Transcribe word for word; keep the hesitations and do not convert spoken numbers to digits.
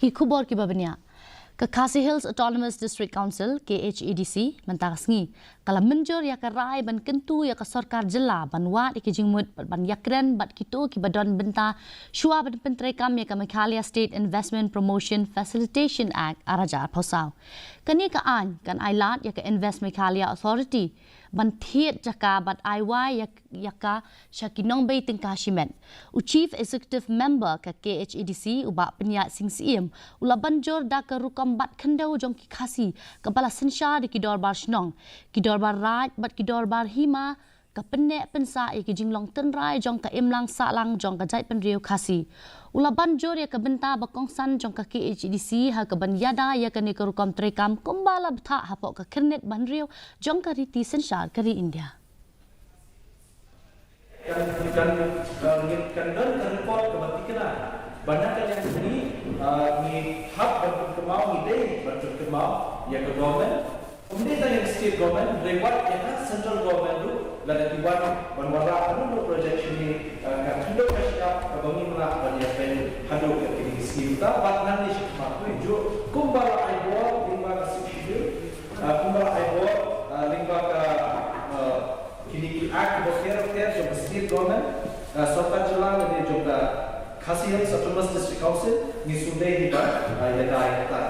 Ki khubor kiba bniah. Ka Khasi Hills Autonomous District Council, K H A D C, mynta ka sngi ka la mynjur ïa ka rai ban kyntu ïa ka sorkar jylla ban wad ïa ki jingmut bad ban ïakren bad kito kiba don bynta shuwa ban pyntreikam ïa ka Meghalaya State Investment Promotion Facilitation Act ar hajar arphew saw. Kane ka aiñ kan ai lad ïa ka Invest Meghalaya Authority ban thied jaka bad ai wai ïa, ïa ka sha ki nongbei tyngka shimet. U Chief Executive Member ka K H A D C, u Bah Pynïaid Sing Syiem, u la ban jur da ka rukom bat khyndew jong ki Khasi kaba la synshar da ki dorbar shnong, ki dorbar raid bad ki dorbar hima, ka pynneh pynsah ïa ki jinglong tynrai jong ka imlang sahlang jong ka jaitbynriew Khasi. U la ban jur ïa ka bynta ba kongsan jong ka K H A D C ha ka ban ïada ïa kane ka rukom treikam kumba la bthah hapoh ka khyrnit ba hynriew jong ka riti synshar ka ri India. Kan, kan, eh, kan don ka report kaba thikna ba na ka liang kane, eh, ngi hap ban pynkynmaw, ngi dei ban pynkynmaw ïa ka government. Ym dei tang ïa ka state government, hynrei wat ïa ka central government ruh lada ki wan ban wanrah haduh project shane, eh, ka khyndew ka shyiap kaba ngim lah ban ïa peit haduh ka kine ki skim. Te wat nangne shakhmat ruh kumba la ai bor lyngba ka Sixth Schedule, eh, kumba la ai bor, eh, lyngba ka, eh, kine ki act ba pher pher jong ka state government, eh, sorkar jylla lane jong ka Khasi Hills Autonomous District Council, ngi sngewdei hi ba, eh, ïada ïa kata.